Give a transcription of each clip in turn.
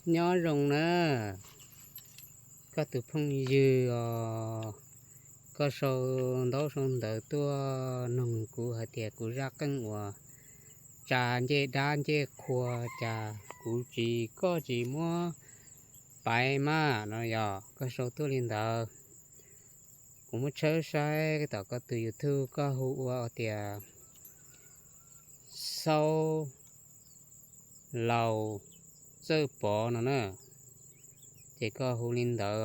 Nyob zoo na, koj tus phooj ywg os, koj sau ntaub sau ntawv tuaj noog kuv hais tias kuv zaj qeej uas tsa ncej dab ncej qhua cas kuv tsis, koj tsis muab paiv mas no yog koj sau tuaj li ntawd. Kuv muab tshawb saib tom koj tus YouTube koj hu ua tias Xaub Laus Txawj Pov no na. Ces koj hu li ntawd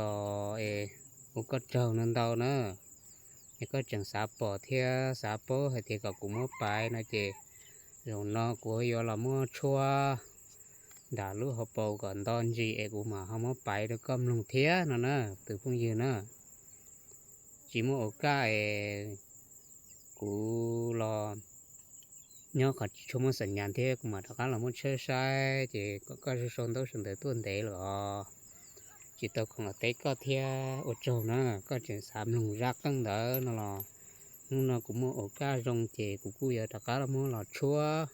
es ua koj tsaug ntau ntau na. Es koj tseem xav pom thiab xav paub hais tias kom kuv muab paiv no ces zaum no kuv yuav los muab tshuab nram lub hauv paus kom nto ntsis es kuv mam ho muab paiv rau koj mloog thiab no na, tus phooj ywg na. Tsis muaj ua kaj es kuv los nyob qhov tsis tshua muaj xam nyas thiab kuv mam rov qab los muab tshawb saib ces kom koj sau ntaub sau ntawv tuaj ntev lawm os. Tsis tau khoom los teb koj thiab ua tsaug na, koj tseem xav mloog zaj qeej ntawd no los hnub no kuv muaj ua kaj zoo ces kuv kuj yuav rov qab muab los tshuab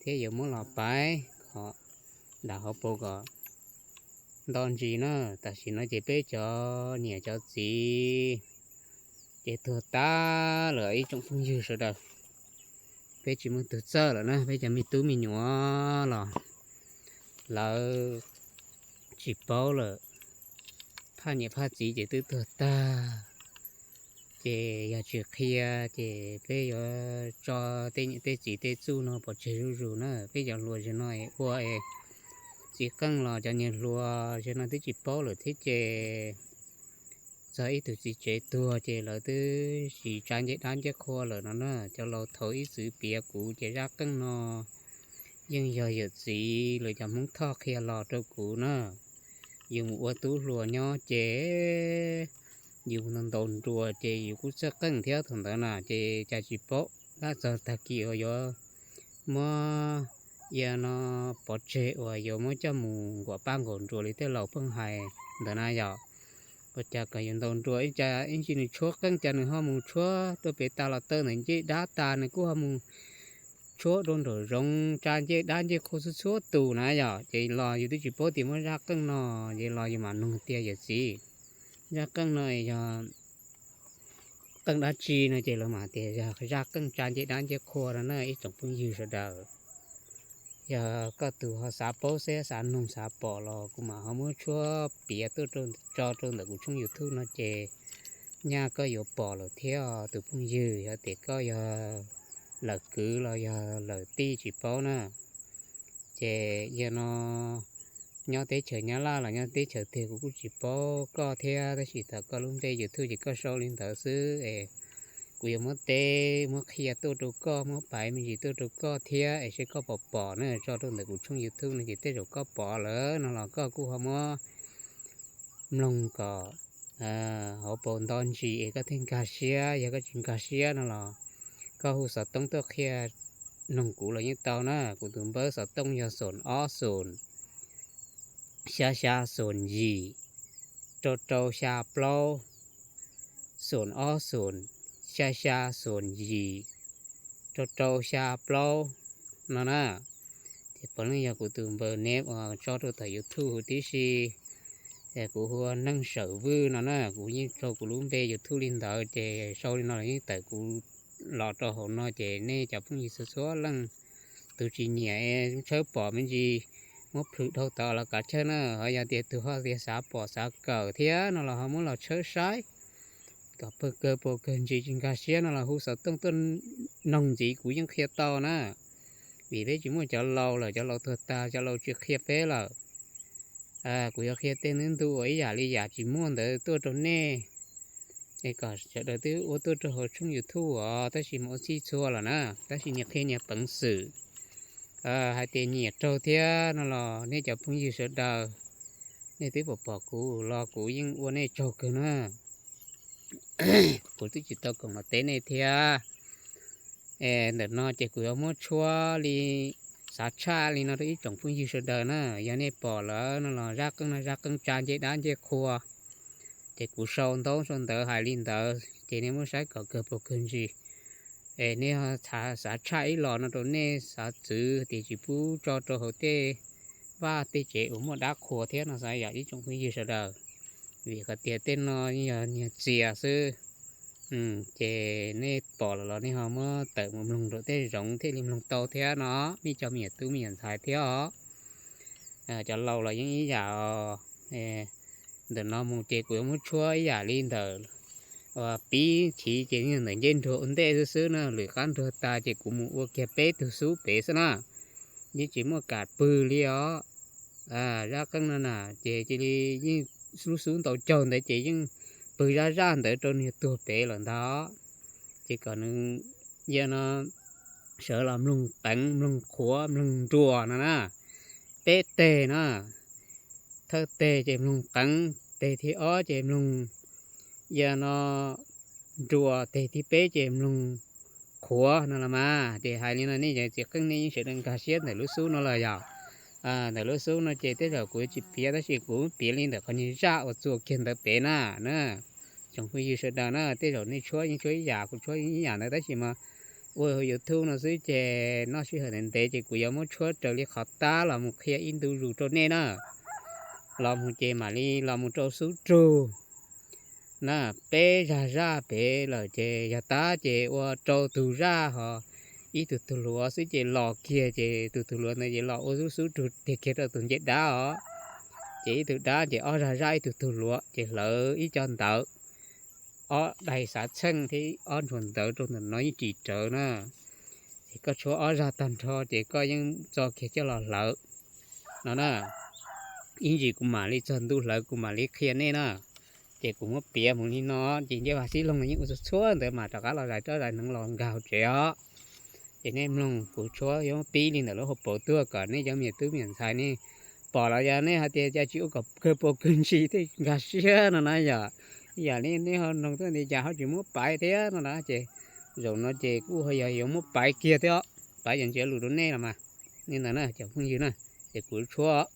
thiab yuav muab los paiv kom nram hauv paus kom nto ntsis na. Tam sim no ces peb cov niam cov txiv ces tuag tag lawm ib tsoom phooj ywg sawv daws. Peb tsis muaj tug txawj lawm na, peb cov me tub me nyuam los lawv tsis paub lawm. Phaj niam phaj txiv ces twb tuag tag, ces yog tsis qhia ces peb yuav tso tej niam tej txiv tej txuj no pov tseg zuj zus na. Peb cov hluas zaum no ua txiv qeej los cov niag hluas zaum no twb tsis paub lawm thiab ces txog ib tug txiv tsev tuag ces lawv twb tsis tsa ncej dab ncej qhua lawm no na. Cov laus thaum ib txwm piav kuv ces zaj qeej no yeej yog yawm txiv lawv cov Hmoob Thoj qhia los rau kuv na. Yus mus ua tub hluas nyob ces yus mus ntaus nruas ces yus kuj txawj qeej thiab thaum ntawd na ces cas tsis paub, tab txog tag kis uas yuav muab ia no pov tseg uas yuav muab coj mus nkaum paj nkaum nruas li tej laus pheej hais ntawd na yom. Ua cas kom yus ntaus nruas ib cas ib ntsis nws tshuab qeej cas nws ho mus tshuab rau pem tas los taw ntawm ncej dab tas nws kuj ho mus tshuab rau nraum zoov tsa ncej dab ncej qhua txhua txhua tus na yom. Ces los yus twb tsis paub tias muaj zaj qeej no, ces los yus mam nug tias yawm txiv, zaj qeej no yog qeej dab tsi no ces lawv mam tias yog zaj qeej tsa ncej dab ncej qhua no na ib tsoom phooj ywg sawv daws. Yog koj tus ho xav paub xav nug xav pom los kuv mam ho muab tshuab piav tuaj tso rau ntawm kuv tshooj YouTube no ces nyaj koj yuav pom lawm thiab tus phooj ywg. Yog tias koj yog lawm kwv los yog lawm tij tsis paub na, ces yog no nyob teb chaws Nyab Laj los nyob teb chaws twg kuv kuj tsis paub koj thiab, tab sis thaum koj lub npe YouTube ces koj sau li ntawd xwb es kuv yuav muab teb muab qhia tuaj rau koj, muab paiv me ntsis tuaj rau koj thiab es seb koj pom pom na, tso rau ntawm kuv tshooj YouTube no ces tej zaum koj pom lawm no los koj kuj ho muab mloog kom hauv paus nto ntsis es koj thiaj nkag siab. Yog koj tsis nkag siab no los koj hu xov tooj tuaj qhia noog kuv los yeej tau na. Kuv tus npawb xov tooj yog xoom ob xoom xya xya xoom yim rau rau xya plaub, xoom ob xoom xya xya xoom yim rau rau xya plaub no na. Ces puav leej yog kuv tus npawb neb uas tso rau tom YouTube huv tib si. Kuv hu ua Neej Sawm Vwj no na, kuv yeej tso kuv lub npe YouTube li ntawd ces sau li no los yeej tawm kuv los rau hauv no ces nej cov phooj ywg txhua txhua leej tus tsis nyiam tshawb pom me ntsis muab plhws dhau tod los kav chawj na. Ho yog tias tus ho tias xav pom xav kawm thiab no los ho muab los tshawb saib kom pawg kawg paus kawg ntsis tsis nkag siab no los hu xov tooj tuaj noog ntxiv kuv yeej qhia tau na. Vim peb tsis muaj cov laus lawm, cov laus tuag tag cov laus tsis qhia peb lawm. Kuv yuav qhia tej ntu ntu uas ib yam li yam tsis muaj ntawd tuaj rau nej es kom sawv daws twb ua tuaj rau hauv tshooj YouTube os, tab sis mas ua txhij txhua lawm na, tab sis nyias qhia nyias peev xwm. Hais tias nyiam raug thiab no los nej cov phooj ywg sawv daws, nej twb pom pom kuv los kuv yeej ua nej tsaug kawg na. Kuv twb tsis tau koom los teb nej thiab. Ntawm no ces kuv yuav muab tshuab li xav tshaj li no rau ib tsoom phooj ywg sawv daws na. Yog nej pom lawm no los zaj qeej no zaj qeej tsa ncej dab ncej qhua, ces kuv sau ntaub sau ntawv hais li ntawd ces nej muab saib kom kawg paus kawg ntsis. Es nej xav tshaj ib los no rau nej xav txwv tias tsis pub tso rau hauv tej vaj tej tsev uas muaj dab qhua thiab no xwb yom ib tsoom phooj ywg sawv daws. Vim qhov tias tej no yog niag txias xwb, ces nej pom los los nej ho muab tawm mus mloog rau tej zoov thiaj li mloog tau thiab no, nej cov me nyuam tub me nyuam ntxhais thiab os. Cov laus los yeej ib yam os. Ntawm no mus ces kuv yuav muab tshuab ib yam li ntawm pib chiv ces ntawm ncej nruag ua ntej xwb xwb na, lwm qab nruag tas ces kuv mus ua kiag peb tug xub pem xwb na. Yeej tsis muaj kam pw li os. Zaj qeej no na ces cia li yeej lub xub ntaus caug ntawd ces yeej pw zaj zaj ntawd rau nws tuag pem lawm ntag. Ces kom nws yog no sawv los mloog qeev mloog qhuav mloog nruas no na. Peb teg na, thawj teg ces mloog qeev, teg thib ob ces mloog yog no nruas, teg thib peb ces mloog qhuav no los mas. Ces hais li no nej cov txiv qeej nej yeej sawv daws nkag siab ntawm lub xub no los yog. Ntawm lub xub no ces tej zaum kuv tsis piav tab sis kuv piav li ntawm qhov niag zaj uas txuas kiag ntawd pem na. Tsoom phooj ywg sawv daws na, tej zaum nej tshuab yeej tshuab ib yam, kuv tshuab yeej ib yam ntawd tab sis mas ua YouTube no xwb ces noj sij hawm ntev ntev ces kuv yuav muab tshuab raws li qhov tab los mus qhia ib ntu zus rau nej na. Los mus ces mam li los mus rau xub rug na. Peb zaj zaj pem lawm ces yog tab ces ua rau tug zaj ho ib tug tug hluas xwb ces los kiag ces tus tug hluas ntawd ces los ua xub xub rug tiag kiag rau tus ncej dab os. Ces ib tug dab ces ob zaj zaj ib tug tug hluas ces hlawv ib co ntawv, ob daim xav txheej thiab ob ntsuag ntawv rau ntawm no yeej tsis rawv na. Ces koj tshuab ob zaj tag nrho ces koj yeej tso kiag coj los hlawv no na. Ib ntsis kuv mam li txog ntu hlawv kuv mam li qhia nej na. Ces kuv muab piav mus li no ces ncej vaj xib loog yeej ua txhua txhua ntawd mas rov qab los zais roj zais hneev los nkag hauv tsev os. Ces nej mloog kuv tshuab yuav pib li ntawm lub hauv paus tuaj kom nej cov me nyuam tub me nyuam ntxhais nej pom los yog nej hais tias cas tsis ua kom kawg paus kawg ntsis thiaj nkag siab no na yom. Yam li nej ho mloog tuaj nti cas ho tsis muab paiv thiab no na ces zaum no ces kuj ho yog yuav muab paiv kiag thiab os, paiv yog ntsia lus rau nej los mas. Li ntawd na cov phooj ywg na, ces kuv tshuab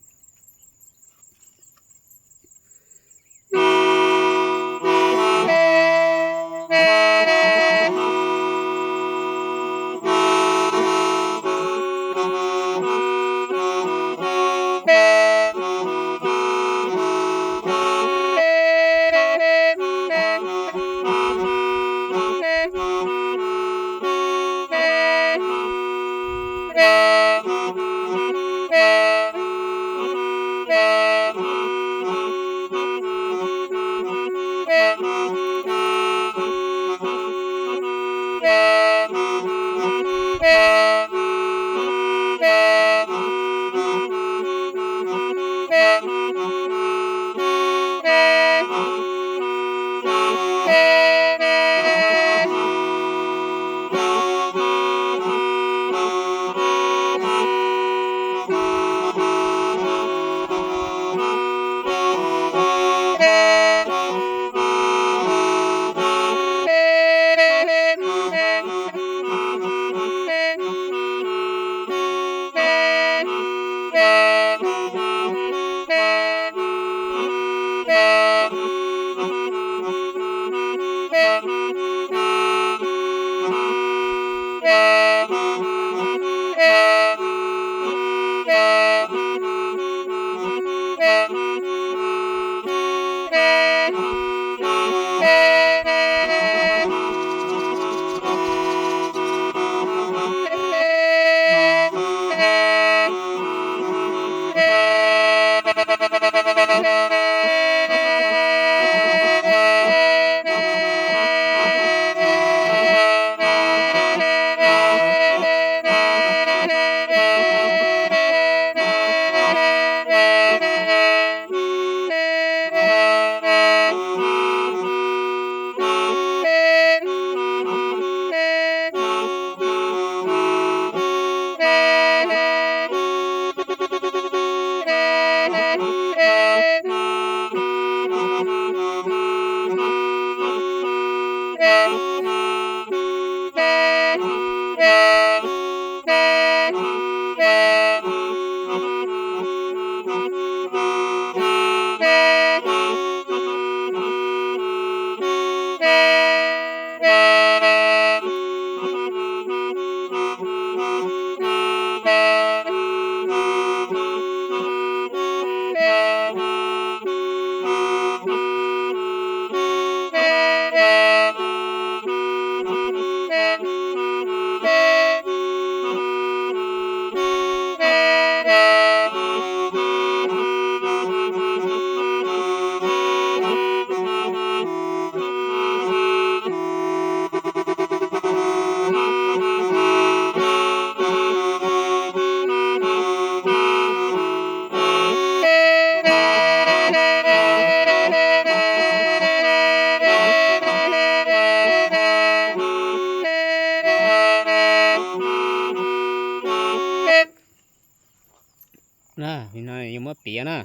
Yuav muab piav na.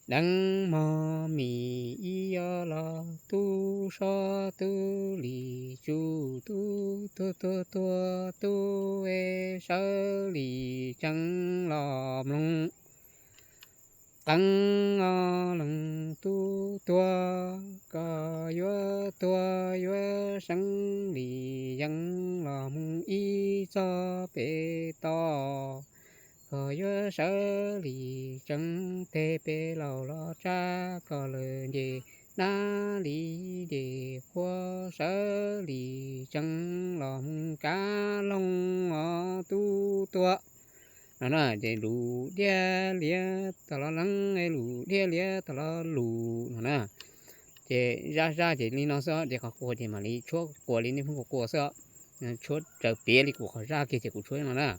Deev mog mis ib ob los tub sob tub lis tsuj tub tuag tuag tuag tub es sawv lis tseev los mloog. Qeeb os leej tub tuag, koj yuav tuag yuav seev lis yeev los mus ib txog pem toj. Koj yuav sawv lis tseev teg pem laus los tsab koj lawm nce dab li nce qhua sawv lis tseev los mus kav loog os tub tuag. No na ces lus diab liab tau los leej, lus diab liab tau los lus no na. Ces zaj zaj ces li no xwb, ces qhov quas ces mam li tshuab quas li nej pheej quas quas xwb. Tshuab raws piav li kuv qhov zaj kiag ces kuv tshuab no na.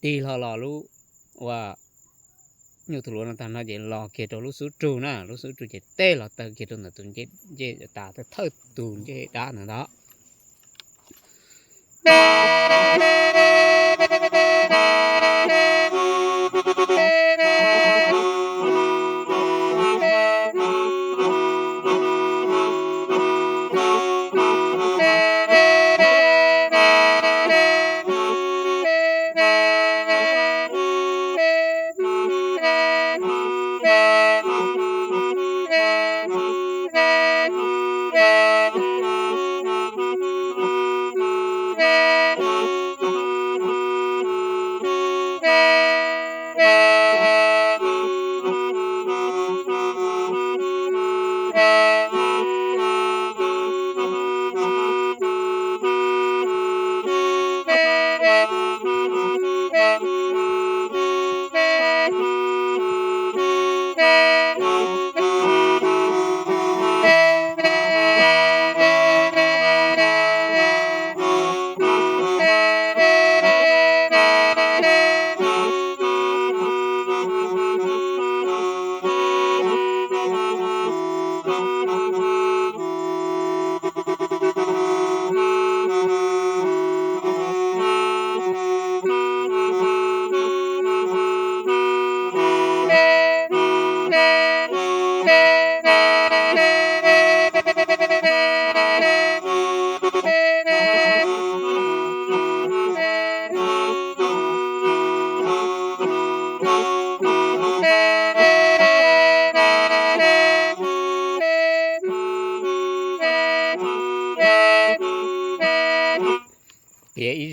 Tig hlo los lub ua nyuj tus hluas no tag no ces los kiag rau lub xub rug na, lub xub rug ces teb los taw kiag rau ntawm tus ncej, ncej tas thawj tus ncej dab ntawd ntag.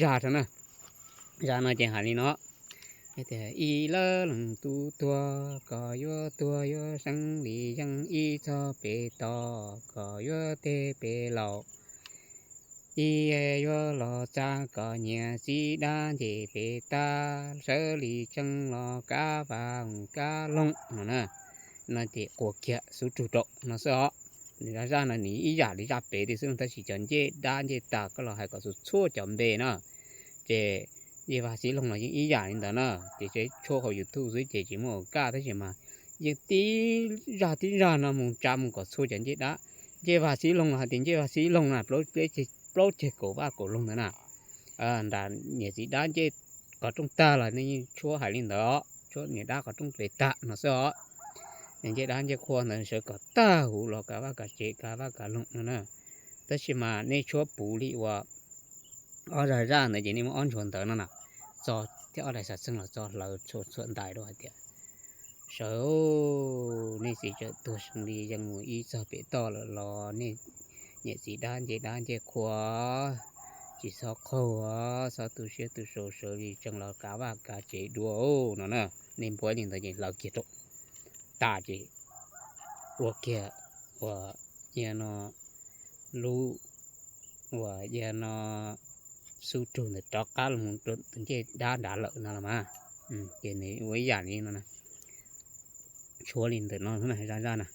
zaj rau na. Zaj no ces hais li no: Ib lawv leej tub tuag, koj yuav tuag yuav seeb li yeej ib txog pem toj, koj yuav teg pem laus, ib yuav los txag koj niam txiv dab ncej pem tag, sawv li tsees los kav vaj kav loog no na. No ces quas kiag xub rug rau no xwb os. Nws zaj no nws ib yam li zaj pem tiag xwb, tab sis cov ncej dab ncej tag koj los hais kom txhua txhua cov npe na. Ces ncej vaj xib loog los yeej ib yam li ntawd na. Ces tshuab hauv YouTube xwb ces tsis muaj ua kaj, tab sis mas yeej tib zaj tib zaj no mus tsa mus kom txhua cov ncej dab. Ncej vaj xib loog los hais tias ncej vaj xib loog na, plaub ceg kaum vaj kaum loog ntawd na. Nram niam txiv dab ncej qhov rooj tag los nej yeej tshuab hais li ntawd, tshuab niam dab qhov rooj pem tag no xwb os. Ncej dab ncej qhua ntawd sawv kom tag huv los kav vaj kav tsev kav vaj kav loog no na. Tab sis mas nej tshuab puv li uas ob zaj zaj ntawd ces nej muab ob ntsuag ntawd no na, txo thiab ob daim xav txheej los txo hlawv txhua txhua ntais rau hais tias sawv nej txiv tsawm tuag seeb li yeej mus ib txog pem toj lawm los nej niam txiv dab ncej dab ncej qhua tsis txhob qaug, txhob tu siab tu sau, sawv li tsees los kav vaj kav tsev dua no na. Nej npuab li ntawd ces hlawv kiag rau tas ces ua kiag uas yog no lub uas yog no xub rug ntawd rov qab los mus rau tus ncej dab nrad lawm no los mas. Ces nws ua ib yam li no, tshuab li ntawm no zaj zaj na.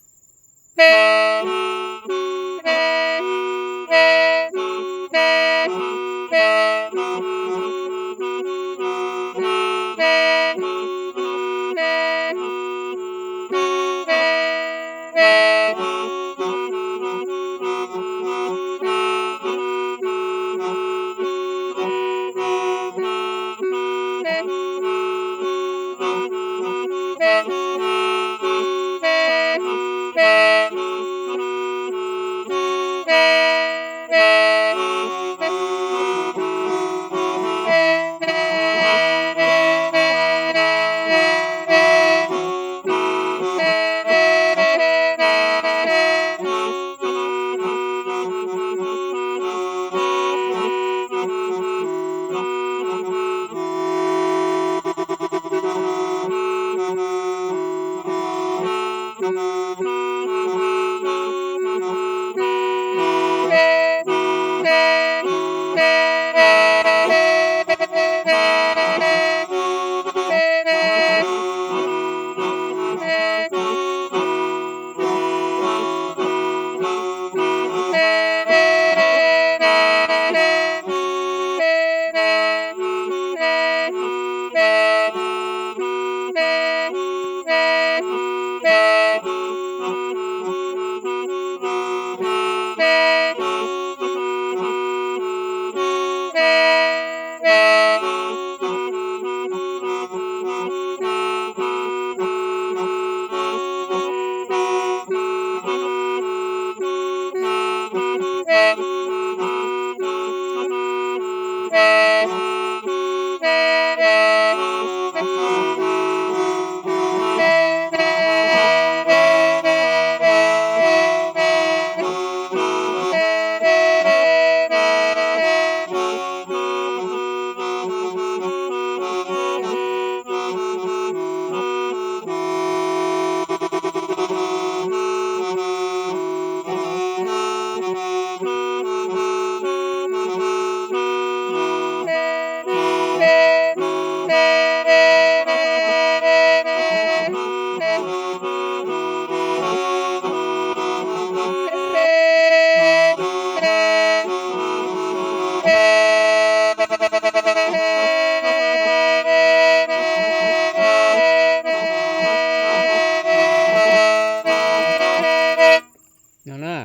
No na,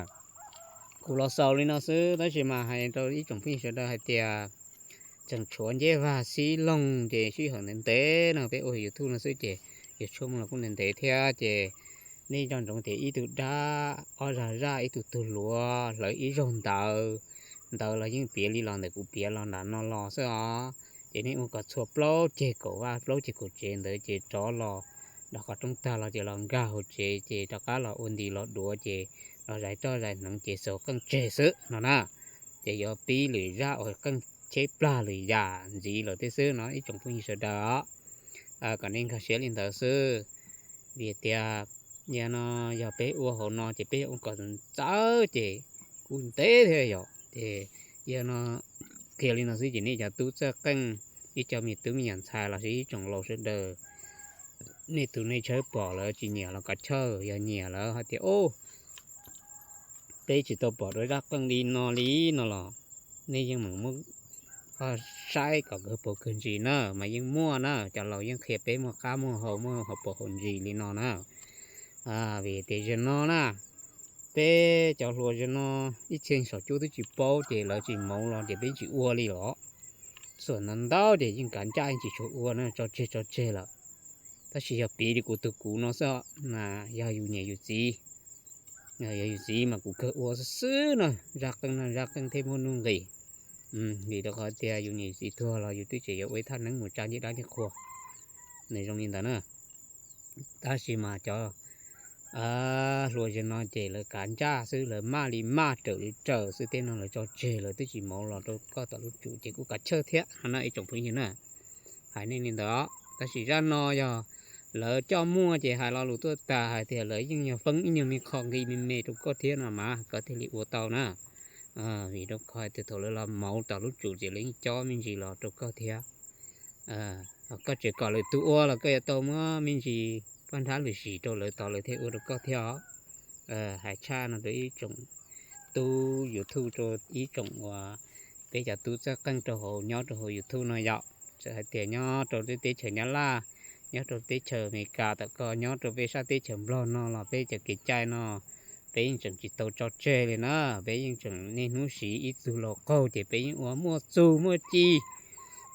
kuv los xaus li no xwb, tab sis mas hais rau ib tsoom phooj ywg sawv daws hais tias tseem tshuav ncej vag xib loog ces sij hawm ntev ntev no peb ua YouTube no xwb ces yog tshuab mus los kuj ntev ntev thiab ces nej nco ntsoov tias ib tug dab ob zag zaj, ib tug tug hluas hlawv ib zaug ntawd, ntawd los yeej piav li los ntawm kuv piav los nram no los xwb os. Ces nej ua kom txhua plaub ceg kaum vaj plaub ceg kaum tsev ntawd ces rov los nram qhov rooj tag los ces los nkag hauv tsev ces rov qab los ua nti los duav ces los zais roj zais hneev ces xaus qeej tseg xwb no na. Ces yuav pib lwm zaj uas qeej cheb plag lwm yam ntxiv lawm thiab xwb no ib tsoom phooj ywg sawv daws os. Kom nej nkag siab li ntawd xwb, vim tias yog no, yog peb ua hauv no ces peb yog ua kom txawv ces kuj ntev thiab yom. Ces yog no, qhia li no xwb ces nej cov tub txawj qeej, ib co me tub me nyuam ntxhais los sis ib tsoom laus sawv daws, nej tus nej tshawb pom lawv tsis nyiam los kav chawj, yog nyiam lawv hais tias, o, peb tsis tau pom rau zaj qeej li no li no los nej yeej meem muab saib kom kawg paus kawg ntsis na, mas yeej muaj na, cov laus yeej qhia peb muaj qab muaj hau, muaj hauv paus hauv ntsis li no na. Vim tias zaum no na, peb cov hluas zaum no ib txhia saum cuab twb tsis paub ces lawv tsis moov los ces peb tsis ua li los. Xuam ntau ntau ces yeej kav ncaj yeej tsis tshua ua na, tso tseg tso tseg lawm. Tab sis yog piv li kuv tus kuv no xwb, mas yog yus niam yus txiv, yog yus txiv mas kuv kawg ua xwb xwb na, zaj qeej no zaj qeej thiab muaj nuj nqis. Vim rau qhov tias yus niam yus txiv tuag los yus twb tseem yuav ua ib thaj neeb mus tsa ncej dab ncej qhua, nws zoo li ntawd na. Tab sis mas cov hluas zaum no ces lawv kav ncaj xwb, lawv maj li maj raws li raws xwb, tej no lawv tso tseg lawv twb tsis moov los rau koj tom lub tsum ces kuj kav chawj thiab no na ib tsoom phooj ywg na. Hais nej li ntawd, tab sis zaj no yog lawv coj muaj ces hais lo lus tuaj tas hais tias lawv yeej yog feeb ib nyuag me qho nqi me me rau koj thiab no mas koj thiaj li ua tau na. Vim rau qhov tias thaum lawv los moov tom lub tsum ces lawv yeej cob me ntsis los rau koj thiab. Koj tseem kom lwm tus ua los koj yuav tau muab me ntsis paj nrab lwm sim rau lawv tos lawv thiaj ua rau koj thiab os. Hais tshaj no rau ib tsoom tub YouTube, rau ib tsoom uas peb cov tub txawj qeej rau hauv nyob rau hauv YouTube no yom, txawm hais tias nyob rau teb chaws Nyab Laj, nyob rau teb chaws Amelikas, tom koj nyob rau peb sab teb chaws Nplog no los peb cov kev cai no peb yeej tseem tsis tau tso tseg li na. Peb yeej tseem niaj hnub siv ib txug laus qaug ces peb yeej ua muaj txuj muaj ci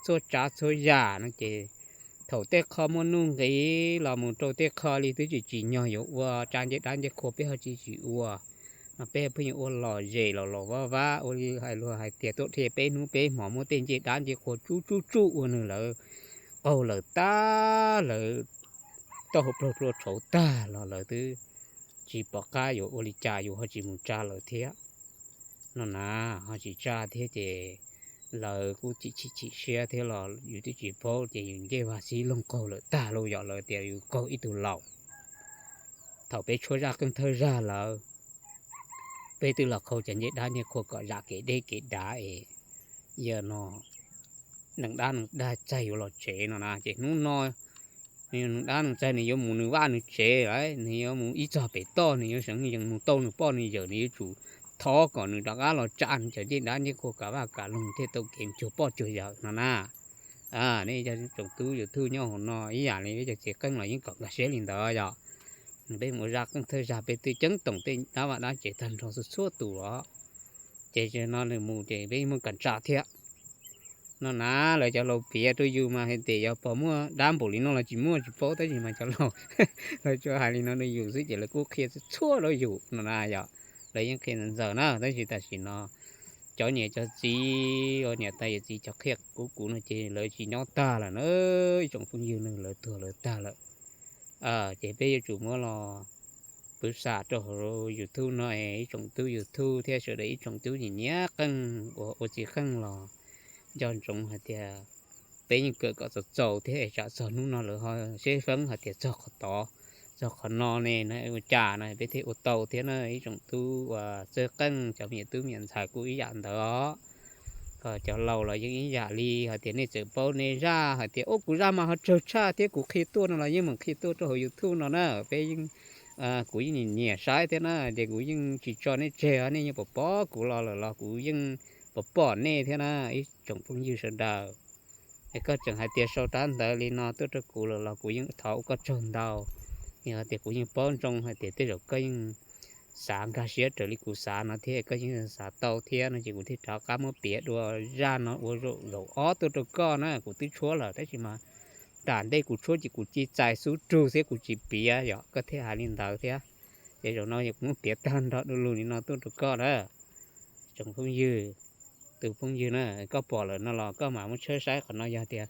txhua tsav txhua yam no ces thaum tej qho muaj nuj nqis los mus rau tej qho li twb tsis tsim nyog yuav ua tsa ncej dab ncej qhua peb ho tsis tsis ua. No peb pheej yuav ua lom zem los los vaj vab ua li hais luag hais tias tuaj dhia peb hnub peb hmo muab tej ncej dab ncej qhua tsuj tsuj tsuj ua nws lawv qaug lawm tag, lawv taub hau plaug plua tshauv tag los lawv twb tsis pom qab yuav ua li cas yus ho tsis mus tsa lawv thiab. No na, ho tsis tsa thiab ces lawv kuj chim chim chim siab thiab los yus twb tsis paub ces yus ncej vag xib loog qaug lawm tag lauj, yog lawv tias yus qaug ib tug laus. Thaum peb tshuab zaj qeej thawj zag lawm, peb twb los qaug cov ncej dab ncej qhua kom zam kev deb kev dav es yog no neeg dab neeg dag txaig yuav los tsev no na ces hnub no neeg dab neeg txaig nws yuav mus nws vaj nws tsev lawm, nws yuav mus ib txog pem toj nws yuav seev yees mus tau nws poj nws yawm, nws yuav tsum thov kom nws rov qab los tsa nws cov ncej dab ncej qhua kav vaj kav loog thiaj tau kev cuag poj cuag yawm no na. Nej cov tsoom tub YouTube nyob hauv no ib yam li peb cov txiv qeej los yeej kom nkag siab li ntawd yom. Peb mus ua zaj qeej thawj zag peb twb ceeb toom tej dab vaj dab tsev tag nrho txhua txhua tus os. Ces no nws mus ces peb muaj kam tsa thiab. No na, lawv cov laus piav rau yus mas hais tias yog pom muaj dab npaum li no los tsis muaj tsis paub, tab sis mas cov laus lawv tsuas hais li no rau yus xwb ces lawv kuj qhia txhua rau yus no na yom. Lawv yeej qhia ntxaws ntxaws na, tab sis tam sim no cov niam cov txiv uas niam tais yawm txiv cov qhia kuv kuv no ces lawv tsis nyob tag lawm na, ib tsoom phooj ywg ne lawv tuag lawv tag lawm. Ces peb yuav tsum muab los pwv xam rau hauv YouTube no es ib tsoom tub YouTube thiab sawv daws ib tsoom tub nyiam nyiam qeej uas ua txiv qeej los nco ntsoov hais tias peb yeej kawm kom txaus txaus thiab es tsam txog hnub no lawv ho seb feeb hais tias txog qhov tod txog qhov no ne no ua cas no peb thiaj ua tau thiab na. Ib tsoom tub uas txawj qeej cov me nyuam tub me nyuam ntxhais kuj ib yam ntawd os. Cov laus los yeej ib yam li hais tias nej txawm paub nej zaj hais tias ub kuv zaj mas ho tsawg tshaj thiab kuv qhia tuaj no los yeej meem qhia tuaj rau hauv YouTube no na. Peb yeej, kuv yeej nyiam nyiam saib thiab na, ces kuv yeej tsis tso nej tseg os, nej yeej pom pom kuv los lawm los kuv yeej pom pom nej thiab na ib tsoom phooj ywg sawv daws. Es koj tseem hais tias sau rab ntawv li no tuaj rau kuv lawm los kuv yeej thov ua koj tsaug ntau. Yog hais tias kuv yeej paub ntsoov hais tias tej zaum koj yeej xav nkag siab raws li kuv xav no thiab koj yeej xav tau thiab no ces kuv thiaj rov qab muab piav dua zaj no ua zaum ob tuaj rau koj na. Kuv twb tshuab lawm tab sis mas tam ntej kuv tshuab ces kuv ci txais xub rug thiab kuv tsis piav yom, koj thiaj hais li ntawd thiab. Ces zaum no kuv muab piav tag nrho du lug li no tuaj rau koj na. Tsoom phooj ywg, tus phooj ywg na, koj pom lawm no los koj mam muab tshawb saib qhov no yog tias,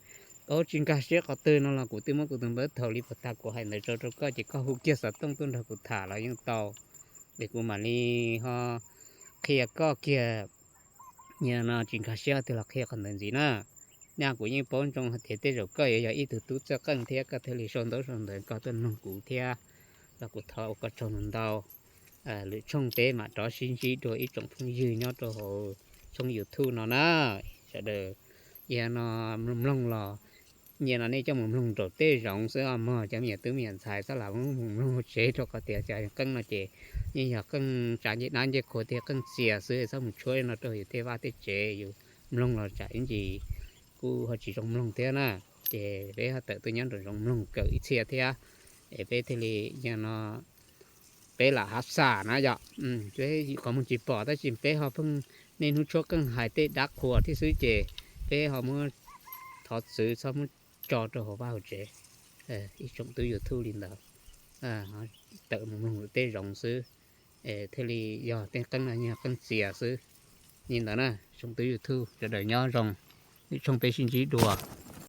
o, tsis nkag siab qhov twg no los kuv twb muab kuv tus npawb thaum li puas tag kuv hais ntawd tso rau koj ces koj hu kiag xov tooj tuaj nrog kuv tham los yeej tau. Es kuv mam li ho qhia koj kiag no tsis nkag siab twg los qhia qhov ntawd ntxiv na. Nyaj kuv yeej paub ntsoov hais tias tej zaum koj yuav yog ib tug tub txawj qeej thiab koj thiaj li sau ntaub sau ntawv koj tuaj noog kuv thiab, los kuv thov ua koj tsaug ntau. Lwm tshooj peb mam rov sib ntsib dua ib tsoom phooj ywg nyob rau hauv tshooj YouTube no na. Sawv daws yog no mloog mloog los nyias no nej coj mus mloog rau tej zoov xwb os mog, cov me nyuam tub me nyuam ntxhais txhob lam mus mloog hauv tsev rau qhov tias cov qeej no ces yeej yog qeej tsav ncej dab ncej qhua thiab qeej txias xwb, txhob mus tshuab no rau yus tej vaj tej tsev, yus mloog los tsam ib ntsis kuj ho tsis zoo mloog thiab na. Ces peb ho tawm tuaj nyob nraum zoov mloog kawm ib txhia thiab, es peb thiaj li yog no peb lam hav xas na yom. Peb qhov muag tsis pom tab sis peb ho pheej niaj hnub tshuab qeej hais tej dab qhuas thiab xwb ces peb ho muab thov txwv txhob muab tso rau hauv vaj hauv tsev. Ib tsoom tub YouTube li ntawd, tawm mus mloog tej zoov xwb, thiaj li yog tej qeej no yog qeej txias xwb. Li ntawd na, tsoom tub YouTube sawv daws nyob zoo, lwm tshooj peb sib ntsib dua.